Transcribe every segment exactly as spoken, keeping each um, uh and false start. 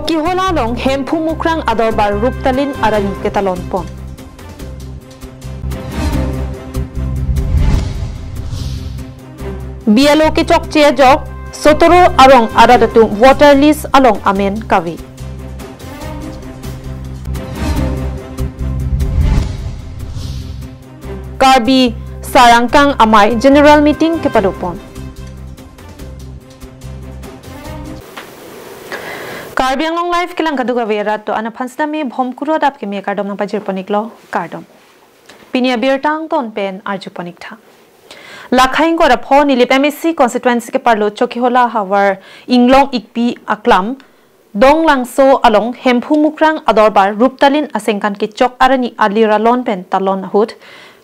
Chokihola along Hemphu Mukrang adorbar Ruptalin Arani ketalon pon. B L O kechokche ajok Sotoro arong arat atum voter list along amen kave. Karbi Sarangkang Amei General Meeting kepado pon. Karbi Anglong Live kelang kadokave arat do-an aphan sitame Bhomkuru adap keme kardom nangpajir pon iklo, kardom. Pini abirta angton pen arju pon ik tha. Lakhai ingkoi ra pho Nilip M A C constituency keparlo Chokihola havar Inglong Ikpi aklam Donglangso along Hemphu Mukrang adorbar Ruptalin asengkan kechok arani alir alon pen talon ahut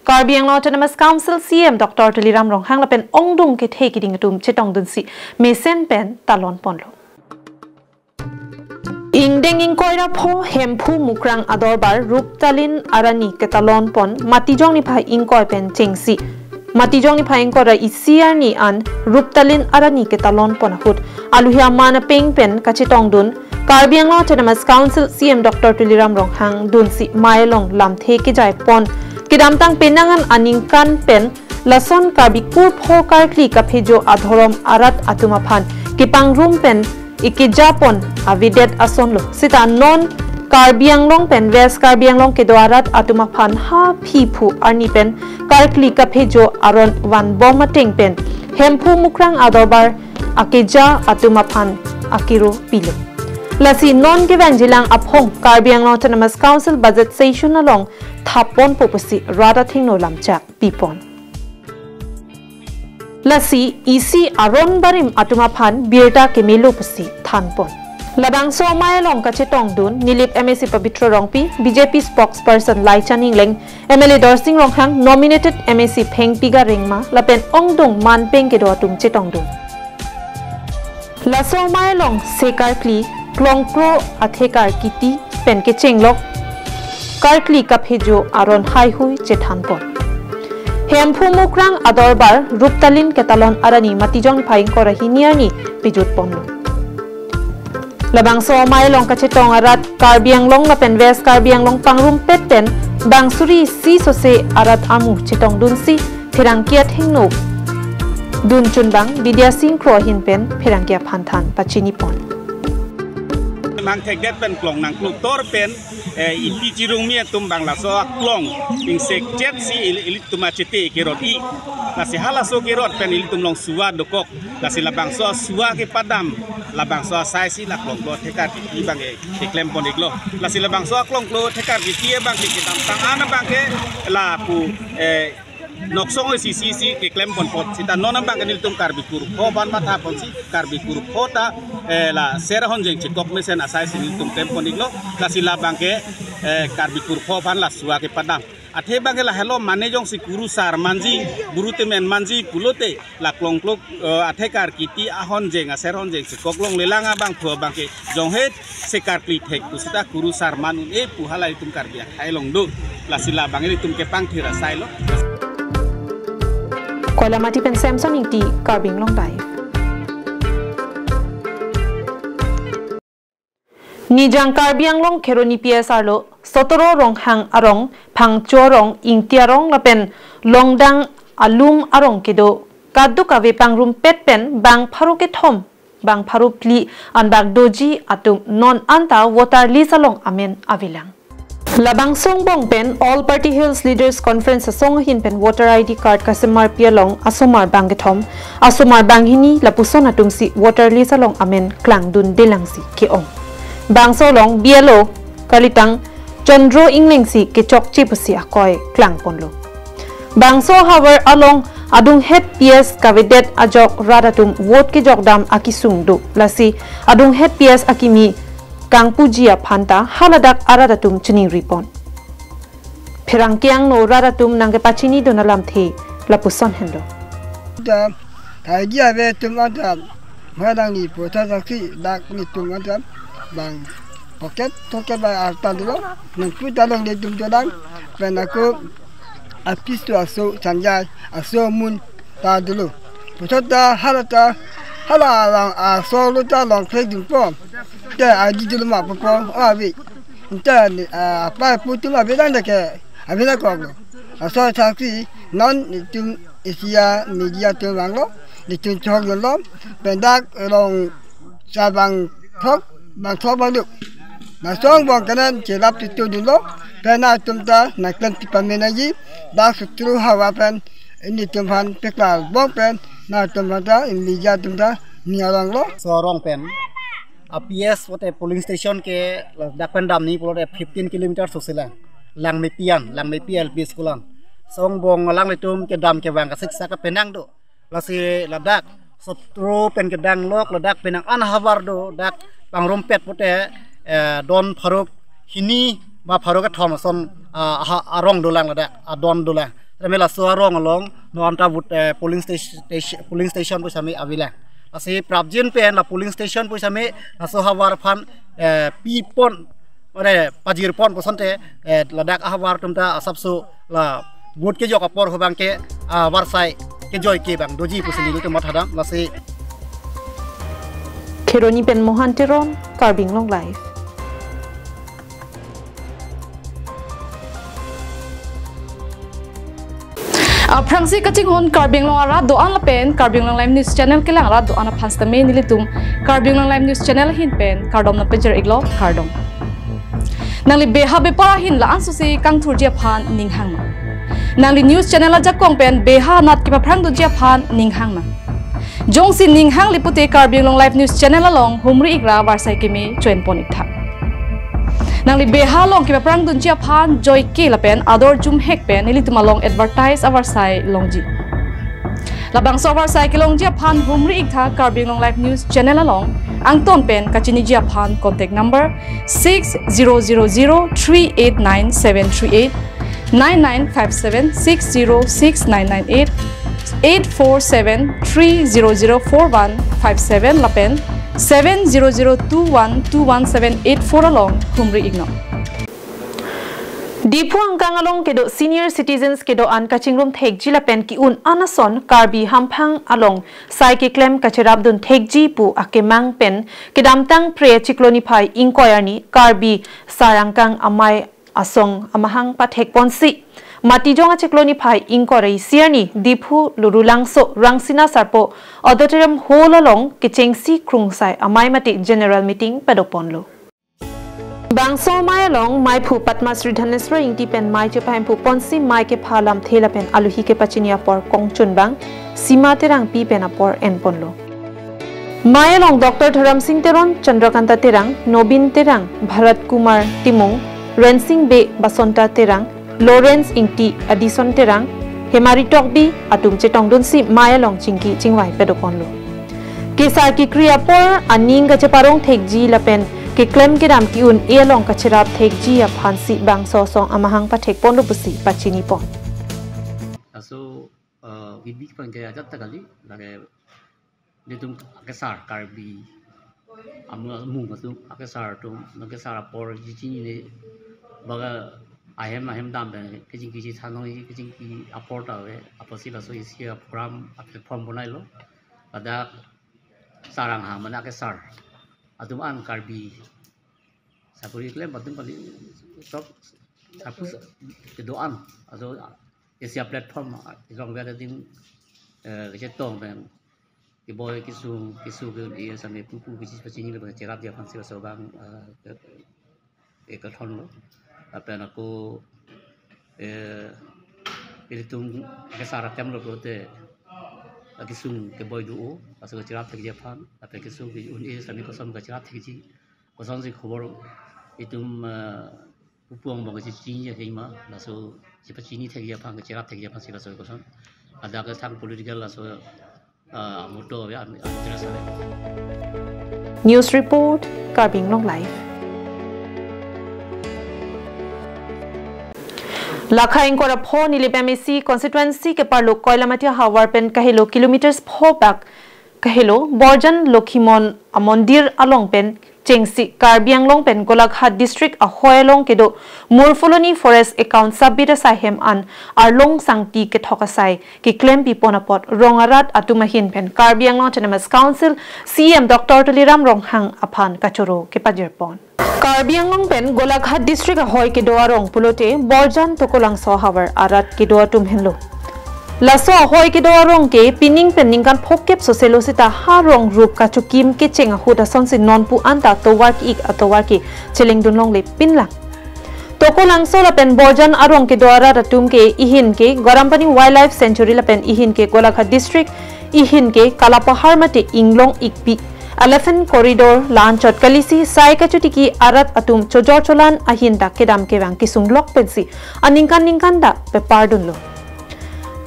Karbi Anglong Autonomous Council C E M Doctor Tuliram Ronghang lapen ongdung kethe kiding atum chetongdunsi mesen pen talon ponlo. Ingdeng ingkoi ra pho Hemphu Mukrang adorbar Ruptalin Arani ketalon pon Matijong niphai ingkoi pen chengsi Matijong niphai ingkoi ra isi arni an Ruptalin Arani ketalon pon ahut aluhi aman apeng pen kachetongdun Karbi Anglong Autonomous Council C E M Doctor Tuliram Ronghang dunsi mei along lamthe kejai pon kedamtang penang an aningkan pen lason Karbi kurpho karkli kaphejo adhorom arat atum aphan kepangrum pen ekeja pon avedet asonlo. Sita non Karbi Anglong pen West Karbi Anglong kedo arat atum aphan ha phi phu arni pen karkli kaphejo aron vanbom ateng pen Hemphu Mukrang adorbar akeja atum aphan akiro pilo. Lasi non kevangjilang aphong Karbi Anglong Autonomous Council budget session along thap ponpo pusi rat athengno lamchak pipon. Lasi isi aron barim atum aphan birta kemelo pusi than pon. Labangso amei along kachetongdun Nilip M A C Pabitra Rongpi, B J P spokesperson Laichan Ingleng, M L A Dorsing Ronghang, nominated M A C Phengpi Garengma lapen ongdung manpeng kedo atum chetongdun. Laso amei along se karkli klongklo athekar kiti pen kechenglok karkli kaphejo aron haihui chethan pon. Hemphu Mukrang adorbar Ruptalin ketalon arani Matijong niphai ingkoi ra hini arni pejut ponlo. Labangso amei along kachetong arat Karbi Anglong lapen West Karbi Anglong pangrumpet pen bang suri isi sose arat amu chetongdunsi pherangke athengno dunchun bang Bidya Sing Kro ahin pen pherangke aphan than pachini pon. Mang thekdet pen klong nangklo tor pen, eh, Inti Chirungmi atum bang laso aklong ingsekchet si il-, ilitum achete kerot-i. Lasi halaso kerot pen ilitum long suwa dokok. Lasi labangso suwa kepadam, labangso asai si la klongklo athekar kiti abangke keklem pon iklo. Lasi labangso aklongklo athekar kiti abangke kedamtang an abangke lapu, eh, noksong isi isi keklem pon apot. Sita non abangke nelitum Karbi kurpho aphan matha ponsi Karbi kurpho ta, eh, la ser ahonjeng chekok mesen asai si nelitum klem pon iklo. Lasi labangke, eh, Karbi kurpho aphan la suwa kepadam. Athe abangke lahelo mane jongsi kurusar manji, buru temen manji pulote la klongklo, eh, athekar kiti ahonjeng aser ahonjeng chekok longlelang abangphu abangke jonghet se karkli thek pu sita kurusar man un-e pu hala itum Karbi akhei along do. Lasi labang ilitum kepangthir asailo. Koilamati pen Samson Ingti, Karbi Anglong Live. Nijang Karbi Anglong Kheroni P S arlo Sotoro Ronghang arong, Phangcho arong, Ingti arong lapen Longdang Alum arong kedo kadokave pangrumpet pen bang pharo kethom, bang pharo phli anbak doji atum non anta voter list along amen avelang. Labangso angbong pen All Party Hills Leaders Conference asong ahin pen voter I D card kasemarpi along asomar bang kethom, asomar bang hini lapuson atumsi voter list along amen klangdundelangsi ke-ong. Bangso along B L O kalitang Chandro Inglengsi kechokche pusi akoi klangponlo. Bangso havar along adunghet P S kavedet ajok rat atum vote kejokdam akesung do. Lasi adunghet P S akimi kangpuji aphanta haladak arat atum chiningripon. Pherangke angno rat atum nangkepachinidun alamthe lapuson henlo. Ta thaiji ave atum anta, mhadang ni pota jangsi dak nelitum anta bang pocket pocket bang arta dolo, nangpu ta longle atum jodang, pen ako apis tu aso chanjai, aso amun ta dolo. Puthot ta hala ta Hala along, ah, solo ta long kre dun po. Te adi dulu ma po po, ah, ave. Te, ah, pa pu tu ma ave dan de ke, ave na kok lo. Ah, so tha si, non itum isi a media atum vanglo, itum chok lo, pen dak rong sa bang thok, bang thok bang duk. Lason angbong ke non cherap tu tu dunlo, pen nangtum ta nangklem ti pamenaji, dak sutru havar pen, nelitum aphan peklar bom pen, nangtum aphan ta, media atum ta, ning arong lo. So arong pen, a P S pote polling station ke, dak pen damji pulote fifteen kilometer susilang. Langmepi an, Langmepi L P School an. So angbong alanglitum kedam kevang kasiksak penang do. Lasi ladak sutru pen kedang lok, ladak penang an havar do, dak pangrumpet pote, eh, don pharo hini ba pharo kethom ason, ah, ha, arong dolang ladak, adon dolang. Tame laso arong along non anta vote, eh, polling station, station, polling station pu sami avelang. Lasi prapjin pen la polling station pu sami laso havar aphan, eh, pi pon, mane pajir pon pu asonte, eh, ladak ahavar atum ta asapso la vote kejok apor ahut abang ke, ah, varsai kejoi ke bang doji pusi nelitum mathadam. Lasi Kheroni pen Mohan Teron, Karbi Anglong Live. Aphrangsi kachinghon Karbi Anglong arat do-an lapen Karbi Anglong Live News Channel kelang arat do-an aphan sitame nelitum Karbi Anglong Live News Channel ahin pen kardom nangpajir iklo, kardom. Nangli beha bepar ahin la-an susi kangthurji aphan ning hangnon. Nangli news channel ajakong pen beha anat kepaphrang doji aphan ning hangnon. Jongsi ning hangli pute Karbi Anglong Live News Channel along humri ikra varsai keme choin pon iktha. Nangli beha along kepaphrang dunji aphan joike lapen ador jumhek pen nelitum along advertise avarsai longji. Labangso avarsai kelongji aphan humri iktha Karbi Anglong Live News Channel along, angton pen kachiniji aphan contact number six zero zero zero three eight nine seven three eight, nine nine five seven six zero six nine nine eight, eight four seven three zero zero four one five seven lapen seven zero zero two one two one seven eight four along humri iknon. Diphu angkang along kedo senior citizens kedo-an kachingrum thekji lapen ki-un an ason Karbi hamphang along sai keklem kacherap dun thekji pu akemang pen kedamtang Phre chiklo niphai ingkoi arni Karbi Sar angkang amei asong amahang pathek ponsi Matijong achiklo niphai ingkoi ra isi arni Diphu Lurulangso Rangsina Sarpo Auditorium Hall along kechengsi krungsai amei mate general meeting pado ponlo. Bangso amei along meiphu Padma Shri Dhaneswar Ingti pen mei chepahemphu ponsi mei kepha lamthe lapen aluhi kepachini apor kongchun bang Sima Terangpi pen apor en ponlo. Mei along Doctor Dharamsing Teron, Chandrakanta Terang, Nobin Terang, Bharat Kumar Timung, Rensing Bey, Basanta Terang, Lawrence Ingti, Adison Terang, Hemari Tokbi atum chetongdunsi mei along chingki chingvai pado ponlo. Kesar kekri apor aning kacheparong thekji lapen keklem kedam ki-un-e along kacherap thekji aphansi bangso asong amahang pathek ponlo pusi pachini pon. Laso, eh, bibik pangke ajat ta kali, lake nelitum akesar Karbi amu, amu atum akesar atum, akesar apor ji chinine, baga ahem ahem dam pen kechingki chethan nangji, kechingki apor ta ave, apotsi laso isi a-program a-platform bonailo. Ladak sarang ha mane akesar atum an Karbi sakori klem atum kali, sob sapu kedo-an, laso isi a-platform, ah, ilong biar adim, eh, kechetong pen keboi kesung, kesung ke, eh, sampai pupu kisi pachini le cherapji aphansi laso abang, eh, ke, eh, kethon lo. Lapen ako, eh, ilitum akesar atem lo pulote, eh, kesung keboi do-o, laso kacherap thekji aphan, lapen kesung ke-un-e sampai koson kacherap thekji, kosonsi khobor itum, eh, pupu angbong kachechini akhei ma, laso chepachini thekji aphan, kacherap thekji aphansi laso koson. Ada ke sang political laso, ah, motto ya, interest ave. News report, Karbi Anglong Live. Lakha ingkoi ra pho Nilip M A C constituency keparlo Koilamati ahavar pen kahelo kilometers pho bak kahelo Borjan Lokhimon amondir along pen chengsi Karbi Anglong pen Golaghat district ahoi along kedo Murpholoni forest account sabit asai hem an arlong sangti kethok asai keklem pipon apot rong arat atum ahin pen Karbi Anglong Autonomous Council C E M Doctor Tuliram Ronghang aphan kachoro kepajirpon. Karbi Anglong pen Golaghat district ahoi kedo arong pulote Borjan Tokolangso ahavar arat kedo atum henlo. Laso ahoi kedo arong ke pining pen ningkan phokep soselo seta ha rong rup kachokim kecheng ahut asonsi nonpu anta tovar ki-ik atovar ke chelengdun longle pinlang. Tokolangso lapen Borjan arong kedo arat atum ke ihin ke Garampani Wildlife Sanctuary lapen ihin ke Golaghat district, ihin ke Kalapahar mate Inglong Ikpi, Elephant Corridor la-anchot kalisi sai kachotiki arat atum chojor cholan ahin ta kedam kevang kesung lok pensi aningkan ningkan ta pepardunlo.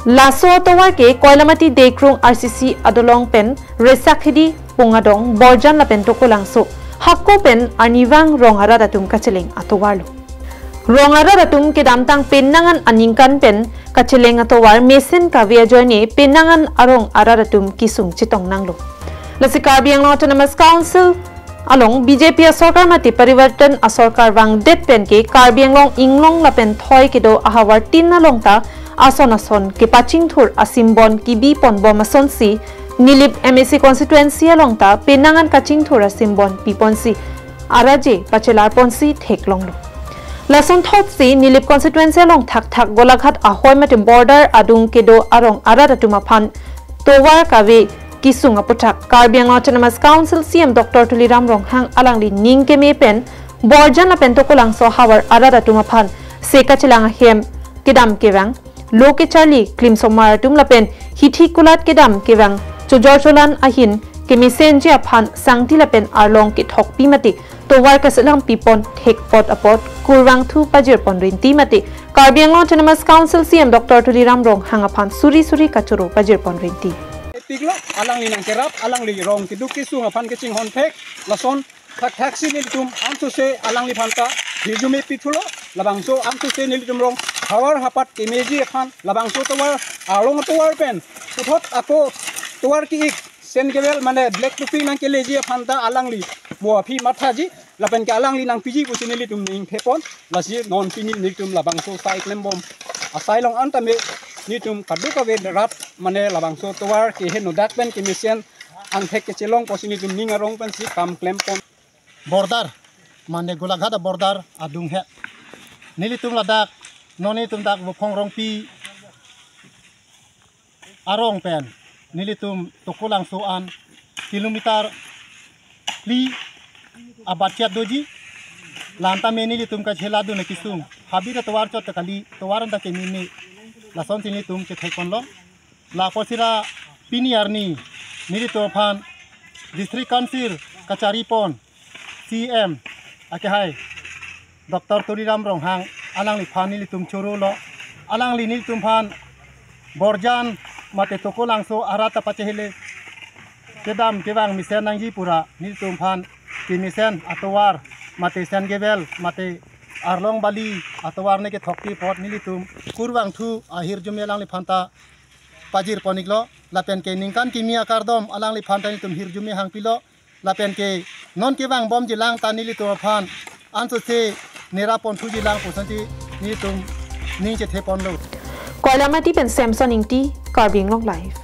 Laso atovar ke Koilamati Dekrung R C C adolong pen Resakhidi Pungadong, Borjan lapen Tokolangso, hako pen arnivang rong arat atum kacheleng atovarlo. Rong arat atum kedamtang penang an aningkan pen kacheleng atovar mesen kave ajoine penang an arong arat atum kesung chetong nanglo. Lasi Karbi Anglong Autonomous Council along B J P asorkar mate Parivartan asorkar vangdet pen ke Karbi Anglong Inglong lapen thoi kedo ahavar tin along ta ason ason kepachingthur asimbon kebi ponbom asonsi Nilip M A C constituency along ta penang an kachingthur asimbon piponsi araje pachelarponsi theklonglo. Lason thotsi Nilip constituency along thakthak Golaghat ahoi mate border adung kedo arong arat atum aphan tovar kave kesung aputhak Karbi Anglong Autonomous Council C E M Doctor Tuliram Ronghang alangli ning keme pen Borjan lapen Tokolangso ahavar arat atum aphan seka chelang ahem kedam kevang, lo kecharli klimsomar atum lapen hithi kulat kedam kevang chojor cholan ahin kemesenji aphan sangti lapen arlong kethokpi mate tovar kaselam pipon thekpot apot kurvangthu pajirpon rinti mate Karbi Anglong Autonomous Council C E M Doctor Tuliram Ronghang aphan suri suri kachoro pajirpon rinti. Epiklo, alangli nangkerap, alangli rong keduk kesung aphan kachinghon thek, lason thakthaksi nelitum ansose alangliphan ta hirjume pithulo, labangso ansose nelitum rong havar hapat kemeji aphan, labangso tovar, arlong tovar pen puthot ako tovar ki-ik, sen kevel mane black topping nangkeleji aphan ta alangli mo aphi mathaji, lapen ke alangli nangpiji pusi nelitum ning thepon, lasi non pini nelitum labangso sai klembom asai along antame nelitum kadokave rat mane labangso tovar kehenodak pen kemesen angthek kechelong pusi nelitum ning arong pensi kam klempon. Border, mane Golaghat border adung he. Nelitum ladak, non nelitum dak Vophong Rongpi arong pen nelitum Tokolangso an kilometer phli abatchet doji, la antame nelitum kacheladun kesung, habit atovar chot kali, tovar anta kememe, lasonsi nelitum chethekponlo. La apotsi ra pini arni nelitum aphan District Council kacharipon C E M akehai Doctor Tuliram Ronghang alangliphan nelitum chorolo. Alangli nelitum aphan Borjan mate Tokolangso arat ta pachehele kedam kevang mesen nangji pura nelitum aphan kemesen atovar mate sen kevel mate arlong bali atovar ne kethokpi apot nelitum kurvangthu ahirjume alangliphan ta pajirpon-iklo, lapen ke ningkan kimi akardom alangliphan ta nelitum hirjume hangpilo, lapen ke non kevangbomjilang ta nelitum aphan ansose neraponthujilang pusi nelitum ning chetheponlo. Koilamati pen Samson Ingti, Karbi Anglong Live.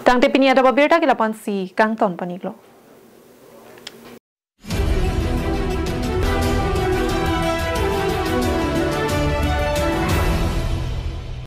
Tangte pini adap abirta ke lapu-ansi kangtonpon-iklo.